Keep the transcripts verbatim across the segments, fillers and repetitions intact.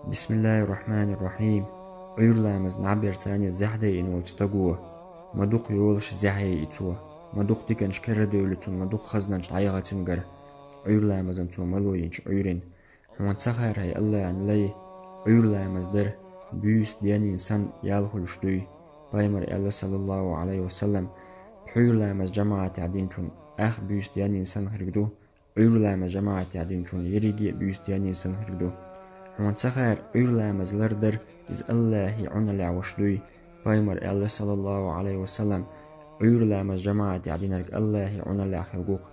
Бисмиллахир-рахманир-рахим. Ӏуьйр ламаз наберца зехьа дайина волчу стаго, ма дукха йолуш зехьа яйи цо, ма дукха диканаш керра девлла цунна, ма дукха хазанаш дӀаяха цуьнгара, Ӏуьйр ламазан цо мало йинчу Ӏуьйрин. Хьуна ца хаьара, хӀай Аллахьан лай, Ӏуьйр ламаз дар буьйса денна санна ял хуьлуш дуй? Пайхамар аьлла, саллаллаху Ӏалайхи ва саллам: пхьуьйр ламаз жамаӀатехь динчунна ах буьйса денна санна хир ду, Ӏуьйр ламаз жамаӀатехь динчунна ерриге а буьйса денна санна хир ду. Хьуна ца хаьара, Ӏуьйр ламаз лардар иза Аллахьан Ӏуналлехь ваша дуй? Пайхамар аьлла, саллаллаху Ӏалайхи ва саллам: Ӏуьйр ламаз жамаӀатехь динарг Аллахьан Ӏуналлехь хир гу-кх.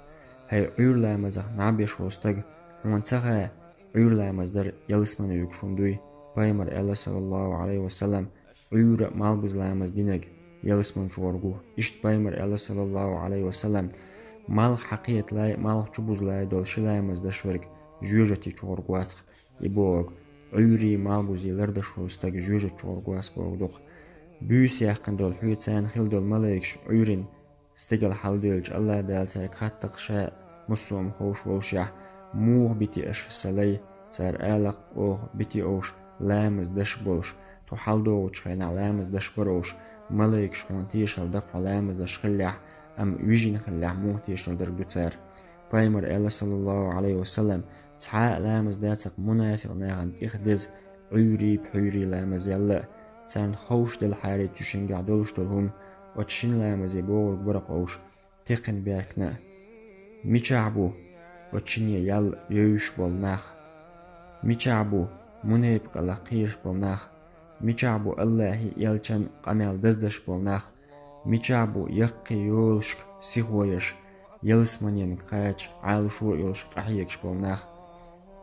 ХӀай Ӏуьйр ламазах наб еш волу стаг, хьуна ца хаьа, Ӏуьйр ламаз дар ялсамане вуьгуш хӀума дуй? Пайхамар аьлла, саллаллаху Ӏалайхи ва саллам: Ӏуьйра а, малхбуза ламаз динарг ялсамани чу гӀур гу. Иштта пайхамар аьлла, саллаллаху Ӏалайхи ва саллам: малх хьакхетале а, малх чубузале а долу ши ламаз даш верг жоьжахати чу гӀур вац-кх. И бохург, Ӏуьйрий, малхбузий лардаш волу стаг жоьжахати чу гӀур вац бохург ду-кх. Буьйса яьккхина долу хьоьца хила долу малайкаш Ӏуьйрин стигала хьаладевлча, Аллахь Дала цаьрга хаттар-кх ша, муссо а ховш волушехь: муха бити аша сан лай? Цара ала-кх: оха бити овш ламаз даш болуш, тхо хьаладогӀучу хенахь ламаз даш бара овш, малайкаш хьуна тешалла дан-кх хьо ламаз даш хиллехь, амма вижина хиллехь муха тешалла дерг ду цара. Пайхамар аьлла, саллаллаху Ӏалайхи ва саллам: цхьа а ламаз дацара-кх мунафикъ нахана тӀех деза Ӏуьйрий, пхьуьйрий ламаз ялла а. Царна ховш делахьара цу шингахь долуш долу хӀума, оцу шина ламазе бохург бара-кх овш, текхина баьхкина а. Мичахь бу оцу шине ял йевзаш болу нах? Мичахь бу мунепикъаллах кхоьруш болу нах? Мичахь бу Аллахьан, элчан къамел даздеш болу нах? Мичахь бу яккхий йолушка сихо еш, ялсаманенга кхача Ӏалашо а йолуш къахьегаш болу нах?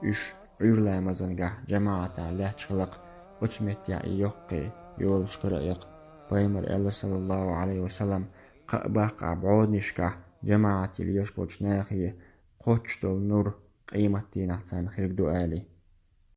Уьш Ӏуьйр ламазангахь жамаӀатехь лаьтташ хила-кх, оцу меттехь и йоккхий йолуш кара а ян-кх. Пайхамар аьлла, саллаллаху Ӏалайхи ва саллам: кхаа баккхахь бӀоданашкахь жамаӀатехь лелаш болчу нахе кхоччуш долу нур къематдийнахь царна хир ду, алий.